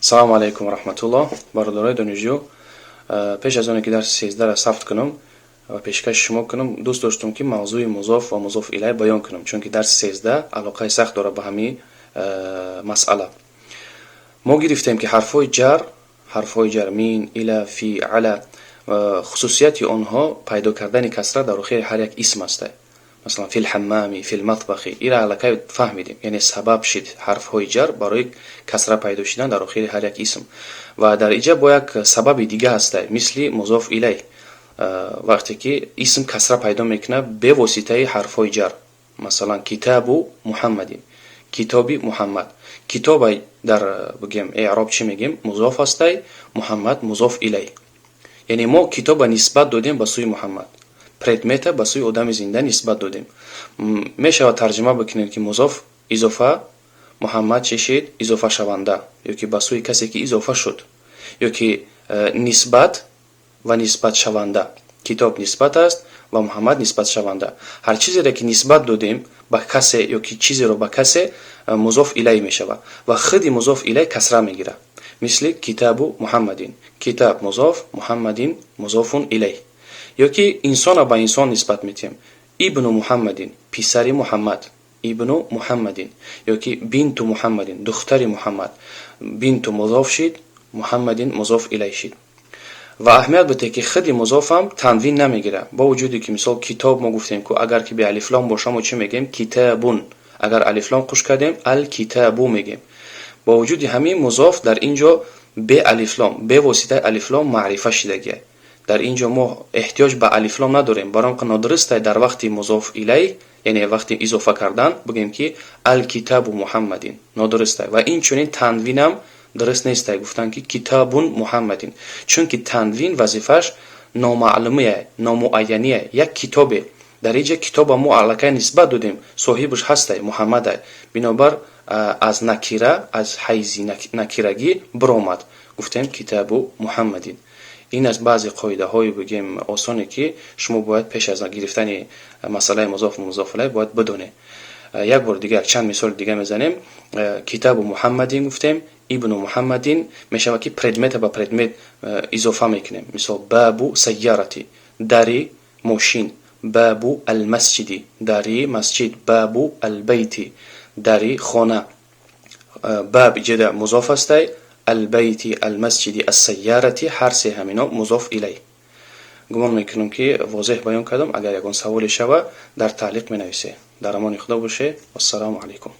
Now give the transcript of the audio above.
Салому алайкум ва раҳматуллоҳ, бародарои донишҷӯ. Пеш аз оне ки дарси 13-ра сабт кунам ва пешкаши шумо кунам, дӯст доштам, ки мавзӯи музоф ва музоф илай баён кунам, чунки дарси 13 алоқаи сахт дорад ба ҳамин масъала. Мо гирифтем, ки ҳарфҳои ҷар мин, ила, фи, ала, хусусияти онҳо пайдо кардани касра дар охири ҳар як исм аст. Масалан, في الحمام، في المطبخ. Ира аллакай фаҳмидем, яъне сабаб шид ҳарфҳои ҷар барои касра пайдо шидан дар охири ҳар як исм. Ва дар иҷа бо як сабаби дига ҳаста, мисли музоф илай, вақте ки исм касра пайдо мекунад бевоситаи ҳарфҳои ҷар. Масалан, كتاب محمد، китоби Муҳаммад. Китоба дар, бигем, эъроб чӣ мегем? Музоф ҳастай, Муҳаммад музоф илай. Яъне мо китоба нисбат додем ба сӯи Муҳаммад, предмета ба сӯи одами зинда нисбат додем. Мешавад тарҷима бикунем, ки музоф изофа, Муҳаммад чӣ шид? Изофашаванда ё ки ба сӯи касе ки изофа шуд, ё ки нисбат ва нисбатшаванда. Китоб нисбат аст ва Муҳаммад нисбатшаванда. Ҳар чизере ки нисбат додем ба касе ё ки чизеро ба касе, музоф илай мешавад ва худи музоф илай касра мегирад, мисли كتاب محمد. كتاب музоф, محمد مضاف إليه. Ё ки инсона ба инсон нисбат метиҳем: ابن محمد، писари Муҳаммад. ابن محمد ё ки بنت محمد، духтари Муҳаммад. بنت музоф шид, محمد مضاف إليه шид. Ва аҳамият бите, ки худи музофам танвин намегирад, бо вуҷуде ки, мисол, китоб мо гуфтем, ку агар ки бе алифлом боша, мо чӣ мегӯем? كتابٌ. Агар алифлом қуш кардем, الكتاب мегӯем. Бо вуҷуди ҳамин, музоф дар ин ҷо бе алифлом, бевоситаи алифлом маърифа шидагия. Дар ин ҷо мо эҳтиёҷ ба алифлом надорем, баром ки нодурустай дар вақти музоф илай, яъне вақти изофа кардан, бигӯем, ки الكتاب محمد. Нодурустай. Ва инчунин танвинам дуруст нестай, гуфтанд, ки كتابٌ محمد, чунки танвин вазифааш номаълумия, номуайяния, як китобе. Дар инҷа китоба мо аллакай нисбат додем, соҳибаш ҳастай, Муҳаммадай. Бинобар аз накира, аз ҳайзи накирагӣ биромад, гуфтем كتاب محمد. Ин аз баъзе қоидаҳои, бигем, осоне, ки шумо бояд пеш аз гирифтани масъалаи музоф, музоф илай бояд бидонед. Як бор дига чанд мисоли дига мезанем. كتاب محمد гуфтем, ابن محمد мешавад, ки предмета ба предмет изофа мекунем. Мисол, باب السيارة، дари мошин, باب المسجد، дари масҷид, باب البيت، дари хона. باب иҷода музоф ҳастай, البيت، المسجد، السيارة ҳар се ҳамино مضاف إليه. Гумон мекунам, ки возеҳ баён кардам. Агар ягон саволе шава, дар таълиқ менависе. Дар амони Худо боше. Вассалому алайкум.